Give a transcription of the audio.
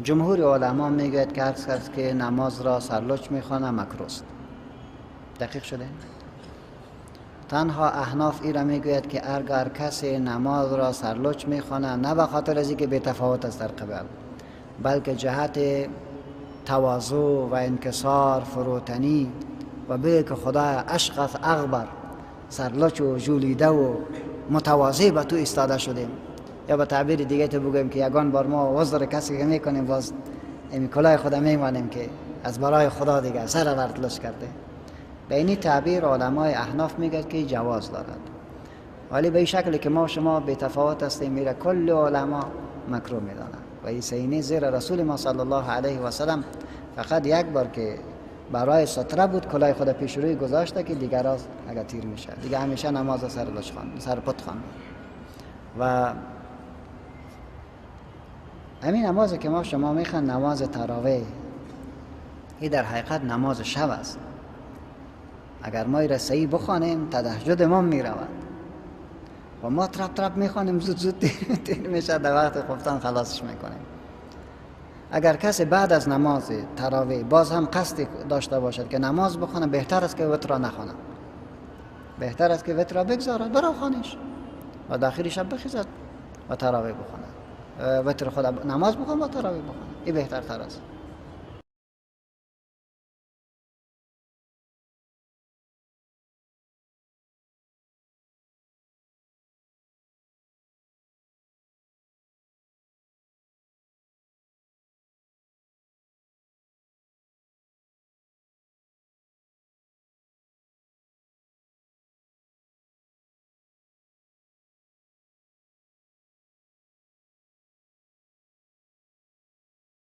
جمهور علما میگوید که هر کس که نماز را سرلچ میخوانه مکروه است. دقیق شده؟ تنها احناف ای را میگوید که اگر کسی نماز را سرلچ میخوانه نه به خاطر از اینکه بی تفاوت است در قبل، بلکه جهت تواضع و انکسار، فروتنی و بگه که خدا اشخص اغبر سرلچ و جولیده و متواضع به تو ایستاده شدیم، یا به تعبیر دیگه تو بگویم که یگان بار ما عذر کسی که میکنیم باز این کلاه خدا میمانیم که از برای خدا دیگه سر ورد کرده. به اینی تعبیر علمای احناف میگه که جواز دارد، ولی به این شکلی که ما شما به تفاوت هستیم میره کل علما مکروه میدانند. و این سینه زیر رسول ما صلی الله علیه و سلم فقط یک بار که برای ستره بود کلاه خود پیش روی گذاشته که دیگر از اگر تیر میشه دیگه همیشه نماز سر لچ خواند، سر پت خواند. و همین نماز که ما شما میخوان نماز تراویح، این در حقیقت نماز شب است. اگر ما این را صحیح بخوانیم تهجد ما میرود و ما ترپ ترپ میخوانیم زود زود تیر میشه، در وقت خفتن خلاصش میکنیم. اگر کسی بعد از نماز تراویح باز هم قصد داشته باشد که نماز بخونه، بهتر است که وتر را نخواند، بهتر است که وتر را بگذارد برای خانش و داخل شب بخیزد و تراویح بخواند، وتر خود نماز بخواند و تراویح بخواند، این بهتر تر است.